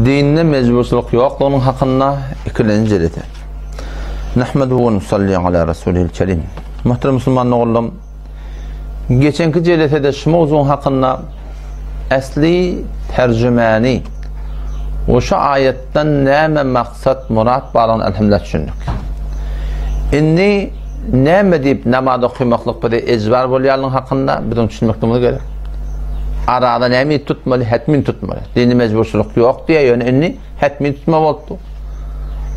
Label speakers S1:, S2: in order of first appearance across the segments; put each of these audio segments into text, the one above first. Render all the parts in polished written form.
S1: Dinde mejburçylyk ýoklugynyň hakynda ikilenji jelese. Nahmeduhu we nusalli ala rasulihil kerim. Muhterem musulman doganlarym, geçenki jelesede şu mowzugyň hakynda äsli terjümäni we şu aýatdan näme maksat, murat barlygyny elhamdülillah düşündik. Indi näme diýip namaz okamaklyk bize ejbar bolýanlygy hakynda biziň düşünmekligimiz gerek. Arada näme tutmaly, hetmin tutmaly. Dini mejburçylyk ýok diýýär, ýöne indi hetmin tutma bolupdy.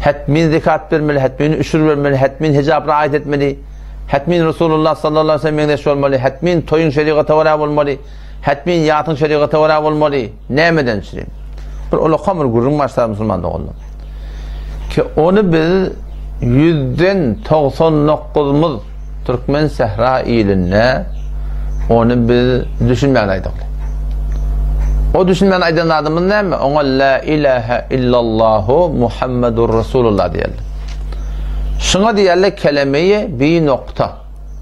S1: Hetmin zekat bermeli, hetmin üşür bermeli, hetmin hijap raýat etmeli. Hetmin Resulullah sallallahu aleyhi ve sellem meňzeş bolmaly, hetmin toýuň şerigata görä bolmaly, hetmin ýatyň şerigata görä bolmaly. Nämeden çürim? Bir ulakam bir gürrüň başlar musulman doganlar. Ki ony biz ýüzden 99 nokuzymyz türkmen sähra ilinde ony biz düşünmän aýdyk. O düşünmän aýdan zadymyz näme? Oňa la ilaha illallahu Muhammedur Rasulullah diýerler. Şuňa diýerler kelemeyi bi nokta.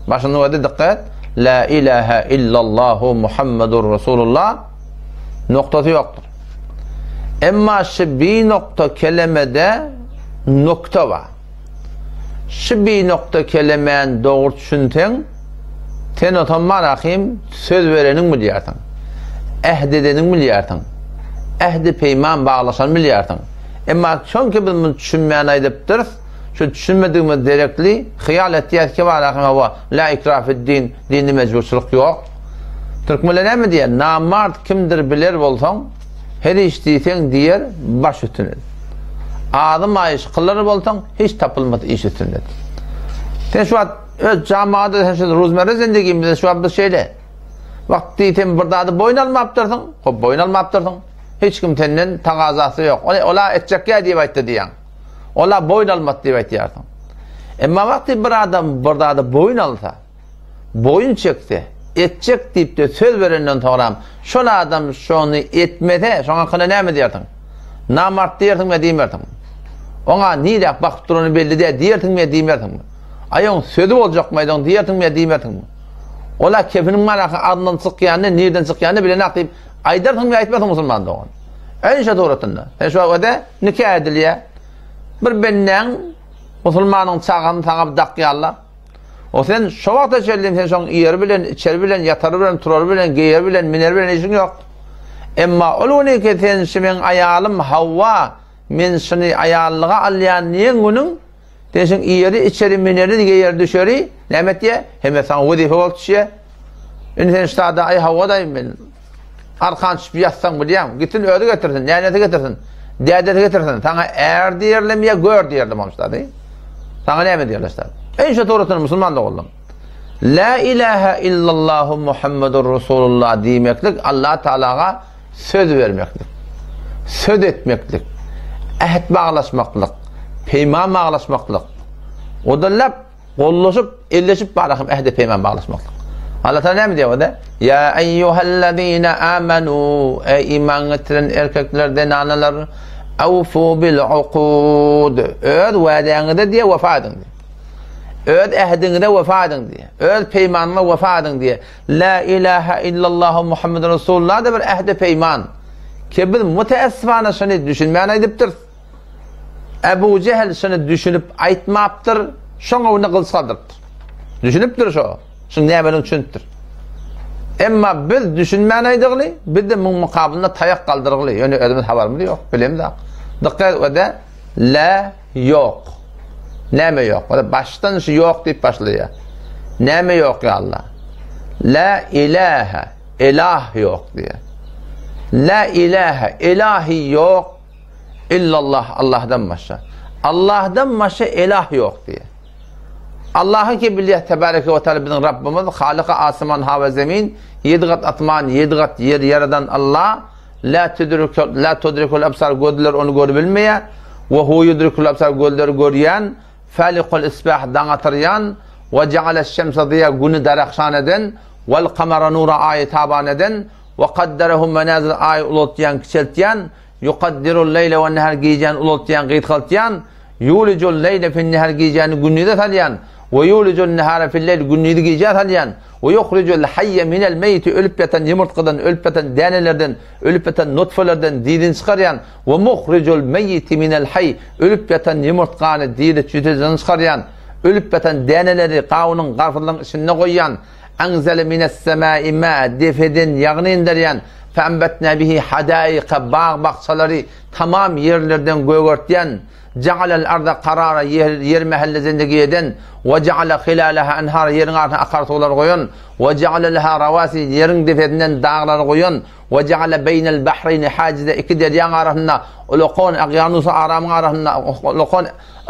S1: Başynda öde dikkat. La ilaha illallahu Muhammedur Rasulullah noktasy ýokdur. Emma şu bi nokta kelemede nokta bar. Şu bi nokta kelemäni dogry düşünseň, sen otam barahym söz bereniň bilýärsiň. Ähd edeniň bilýärsiň. Ähdi peýman baglaşan bilýärsiň. Emma çünki biz muny düşünmän aýdypdyrys, şu düşünmedigimiz derekli hyýal etýäs ki barahym hawa, la ikrah fid-din, dinde mejburçylyk ýok. Türkmenler näme diýýär? Namart kimdir biler bolsaň, her iş diýseň diýer, baş üstüne. Azy maýyş kylar bolsaň, hiç tapylmaz iş üstünde. Sen şu wagt öz jamada sen şu ruzmerre zendigimizde şu wagt biz şeýle. Wagt diýsem bir zady boýun almapdyrsyň, hop boýun almapdyrsyň. Hiç kim senden tagazasy ýok. Ol ola etjek ýa diýip aýtdy diýýäň. Ola boýun almady diýip aýtýarsyň. Emma wagty bir adam bir zady boýun alsa, boýun çekse, etjek diýip-de söz berenden soňram şol adam şony etmese, şoň hakynda näme diýersiň? Namart diýersiňmi ýa diýmersiňmi? Oňa niräk bakyp durany belli däl diýersiňmi ýa diýmersiňmi? Aý oň sözi boljakmy aýdaň diýersiňmi ýa diýmersiňmi? Ol-a kefiniň manaky agzyndan çykýanyny, nirden çykýanyny bilenak diýip aýdarsyňmy ýa aýtmarsyň musulman dogan? Äýni şo suratynda. Sen şu wagt öde nika edilýär. Bir bendäň musulmanyň çagasyny saňa bir dakýarlar. O sen şo wagta çenli sen şoň iýeri bilen, içeri bilen, ýatary bilen, turary bilen, geýeri bilen, mineri bilen işiň ýok. Emma ol günüki sen şu meň aýalym Hawa, men şuny aýallyga alýan diýen günüň sen şuň iýeri, içeri, mineri, geýeri, düşeri näme etýär? Hemme saňa wezipe bolup düşýär. Indi sen ştada aý Hawa daýy men Arkan düşüp ýatsaň bilýäň, gitsin özi getirsin, nänesi getirsin, dädesi getirsin, saňa är diýerlem ýa gör diýerlem onşda diý. Saňa näme diýerler şda? Eý şu suratyny musulman doganlarym. La ilaha illallahu Muhammedur Rasulullah diýmeklik Allah Taalaga söz bermeklik. Söz etmeklik. Äht baglaşmaklyk. Peýman baglaşmaklyk. O da lap Gollaşyp, elleşip barahym ähde-peýman baglaşmaklyk. Allah Taala näme diýýär onda? Ýa eýýuhellezine amanu, eý iman getiren erkekler, zenanalar, awfu bil uqud. Öz wädäňize diýe wefa ediň diýe. Öz ähdiňize wefa ediň diýe. Öz peýmanyňa wefa ediň diýe. La ilaha illallah Muhammedur Rasulullah da bir ähde-peýman. Ki biz müteessifana şony düşünmän aýdypdyrys. Ebu Jehil şuny düşünip aýtmapdyr, şoň öňünde gylyç galdyrypdyr. Düşünipdir şo, şuň nämeligini düşünipdir. Emma biz düşünmän aýdygly, biz-de muň mukabylynda taýak galdyrygly, ýöne özümiz habarymyz ýok, bilemzok. Dykgat öde, la ýok. Näme ýok? Oda başdan şu ýok diýip başlaýar. Näme ýok ýa Allah? La ilaha, ilah ýok diýýär. La ilaha, ilahi ýok. Illallah Allahdan başga. Allahdan başga ilah ýok diýýär. Allahy ki bilýär tebareke we taala biziň Rabbymyz, Halyky asman ha we zemin, ýedi gat asman, ýedi gat ýer ýaradan Allah, la tudrikul la tudrikul absar gözler ony görüp bilmeýär. We hu yudrikul absar gözleri görýän, falikul isbah daň atyrýan, we ja'aleş-şemse ziýa güni darahşan eden, wal kamara nura aýy taban eden, we kadderehu menazil aýy ulaltýan, kiçeltýän, Ýukaddirul leýle wen nehar gijäni ulaltýan, gysgaltýan, Ýulijul leýle fin nehar gijäni gündize salýan, We ýulijun nehara fil leýl gündizi gijä salýan, we ýuhrijul haýýe minel meýiti ölüp ýatan ýumurtgadan, ölüp ýatan dänelerden, ölüp ýatan nutfelerden dirini çykarýan, we muhrijul meýiti minel haý ölüp ýatan ýumurtgany diri jüýjeden çykarýan, ölüp ýatan däneleri gawunyň, garpyzyň içinde goýýan, Enzele minessemai ma'a depeden ýagyn inderýän, fe'enbetna bihi hadaika bag-bakjalary tamam ýerlerden gögertýän, Jagalal arda karara ýer mähelle zindigi eden, we jaala hilalaha enhara ýeriň arasyna akar suwlar goýan, we jaala leha rawasi ýeriň depesinden daglary goýan, we jaala beýnel bahreýni hajiza iki derýaň arasynda ulakon okeanusy aramyň arasynda ulakon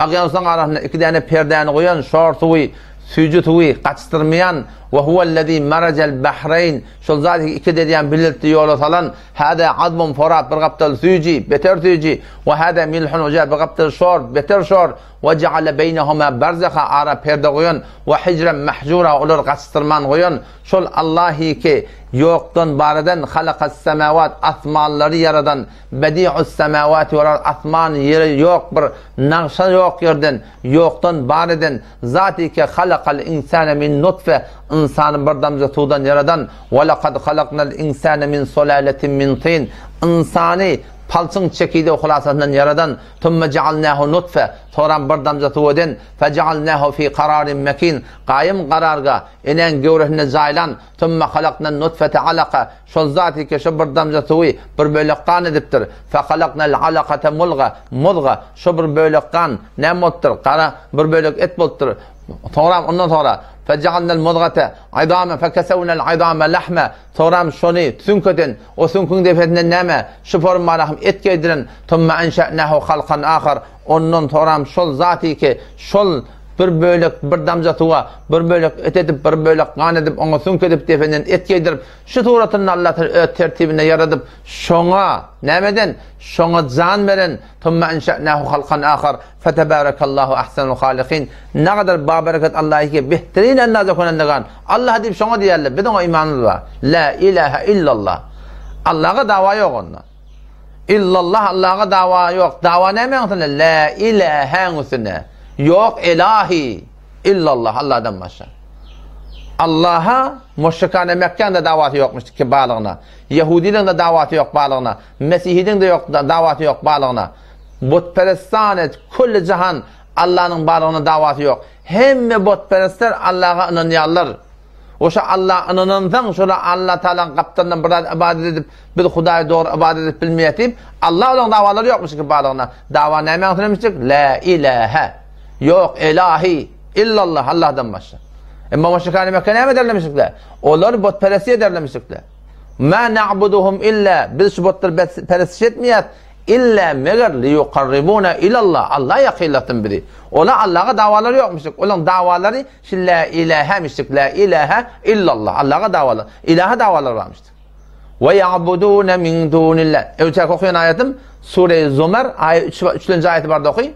S1: okeanusyň arasynda iki däne perdäni goýan, şor suwy, süýji suwy gaçdyrmaýan, we huwellezî marajal bahreýn şol zat iki derýany birlikde ýola salan, Hâzâ azbun furat, bir gapdal süýji, beter süýji, we hâzâ milhun ujâ, bir gapdal şor, beter şor, we jaale beýnehumâ barzaha, ara perde goýan, we hijren mahjura, olary gaçdyrman goýan, şol Allahy ki, ýokdan bar eden, halakas-semâwat, asmanlary ýaradan, bedi'us-semâwati wal-ard, asman, ýeri ýok bir nagşa ýok ýerden, ýokdan bar eden, Zat ki, halakal insane min nutfe, ynsany bir damja suwdan ýaradan, we lekad halaknal insane min sulaletin min tin, ynsany palçyň çekidegi hulasasyndan ýaradan, tumme jaalnahu nutfe, soňram bir damja suw eden, fejealnahu fi kararin mekin, gaýym kararga, enäň göwresinde jaýlan, tumme halaknan nutfete alaka, şol zat ki, şo bir damja suwy bir bölek gan edipdir, fehalaknal alakate mulga, muzga, şo bir bölek gan, näme bolupdyr, gara bir bölek et bolupdyr, soňram ondan soňra, fejealnal muzgate, Yzame fekesewnel yzame lahme, soňram şony süňk eden, o süňküň depesinden näme, şu formada hem et geýdiren, tumme enşe'nahu halkan ahar, ondan soňram şol zaty ki, şol bir bölek bir damja suwa, bir bölek et edip, bir bölek gan edip, oňa süňk edip, depesinden et geýdirip, şu suratynda Allah Teala öz tertibinde ýaradyp, şoňa näme eden, şoňa jan beren, tumme enşe'nahu halkan ahar, Fetebarekallahu ahsenul halikin. Nagadar babereket Allah ki behterin endaze konendegan. Allah diýip şoňa diýerler. Biz oňa imanymyz bar. La ilaha illallah. Allaha dawa ýok onda. Illallah Allaha dawa ýok. Dawa näme üstüne? La ilaha üstüne. Ýok ilahi illallah Allahdan başga. Allaha müşrikane Mekke'nin de dawasy ýokmuş ki barlygyna. Ýehudileriň de dawasy ýok barlygyna. Mesihidiň de ýok dawasy ýok barlygyna. Butperestan et külli jahan Allanyň barlygyna dawasy ýok. Hemme butperestler Allaha ynanýarlar. Oşa Alla ynanansoň şola Alla Tagalaň gapdalyndan bir zat ybadat edip biz Hudaýa dogry ybadat edip bilmeýäs diýip Alla olaň dawalary ýokmyş ki barlygyna. Dawa nämäň üstünemişdik? La ilahe. Ýok elahi illallah Allahdan başga. Emma müşrikane Mekke näme ederlemişdikler? Olar butperestlik ederlemişdikler. Ma na'buduhum illa biz şu butlar perestiş etmeýäs. Illa meger liýukarribuna ilallah, Alla ýakynlatsyn bizi. Ola Allaga dawalary ýokmuşdyk. Olaň dawalary şu la ilahemişdik. La ilahe illallah. Allaga dawalary, ilaha dawalary barmyşdyk. We ýa'buduna min dunillah. Öňçäki okaýan aýatym Sure Zumar aýat 3 3-nji aýaty bardy oky.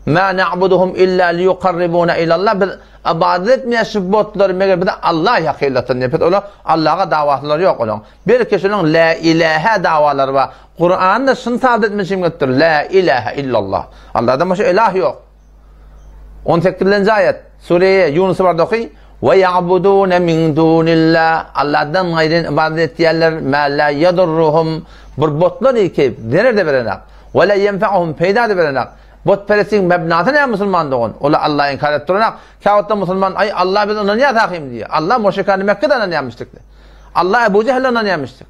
S1: Ma na'buduhum illa liýukarribuna ilallah. Biz ybadat etmeýäs şu botlary meger bizi Alla ýakynlatsyn diýip. Biz ola Allaga dawaslary ýok olaň. Belki şunuň la ilahe dawalary bar. Kuranda şuny sabyt etmişim gelipdir. La ilahe illallah. Allahdan başga ilah ýok. 18-nji aýat. Sure Ýunus barda oky. We ya'budun min dunillah. Allahdan gaýry ibadet etýärler. Ma la yadurruhum. Bir botlar ki zerer de berenak. We la yenfa'uhum peýda de berenak. Botperestligiň mebnasy näme musulman dogan? Olar Allahy inkar edip duranak. Käwagtda musulman aý Allah biz ynanýas ahym diýýär. Allah müşrikany Mekgede ynanýarmyşdyk. Allah Ebu Jehle ynanýarmyşdyk.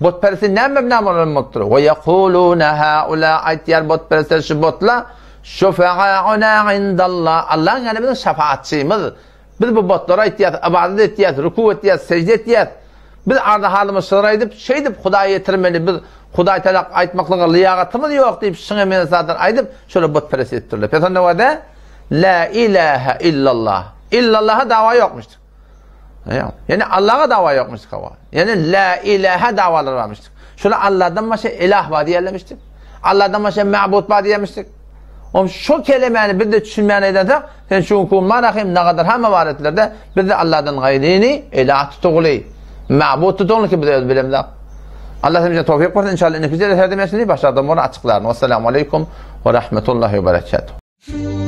S1: Butperestlik näme mebna bolan bolupdyr? We ýekuluna haula aýtýar butperestler şu botla şufa'auna indallah. Allahyň ýanynda biziň şefaatçymyz. Biz bu botlara aýtýas, ybadat etýäs, ruku etýäs, sejde etýäs. Biz arda halymyz şygyr aýdyp, şeýdip Hudaýa ýetirmeli. Biz Hudaý Teala aýtmaklyga lyýagatymyz ýok diýip, şuňa meňzeş zatlar aýdyp, şolar butperest edipdirler. Pes onda wada la ilaha illallah. Illallaha dawa ýokmuşdyr. Ýani Allaha dawa ýokmuşdyk hawa. Ýani la ilaha dawalar barmyşdyk. Şolar Allahdan başga ilah bar diýerlemişdik. Allahdan başga ma'bud bar diýermişdik. Om şu kelemäni biz de düşünmän eýdensek, sen şu gün marahim nagadar hemme baretlerde biz de Allahdan gaýryny ilah tutugly, ma'bud tutugly ki biz öz bilemzok. Allah size towfik bersin inşallah indiki jelselerde men sizi başlardan bunu açyklaryn. Wassalamu aleykum we rahmetullahi we berekatuh.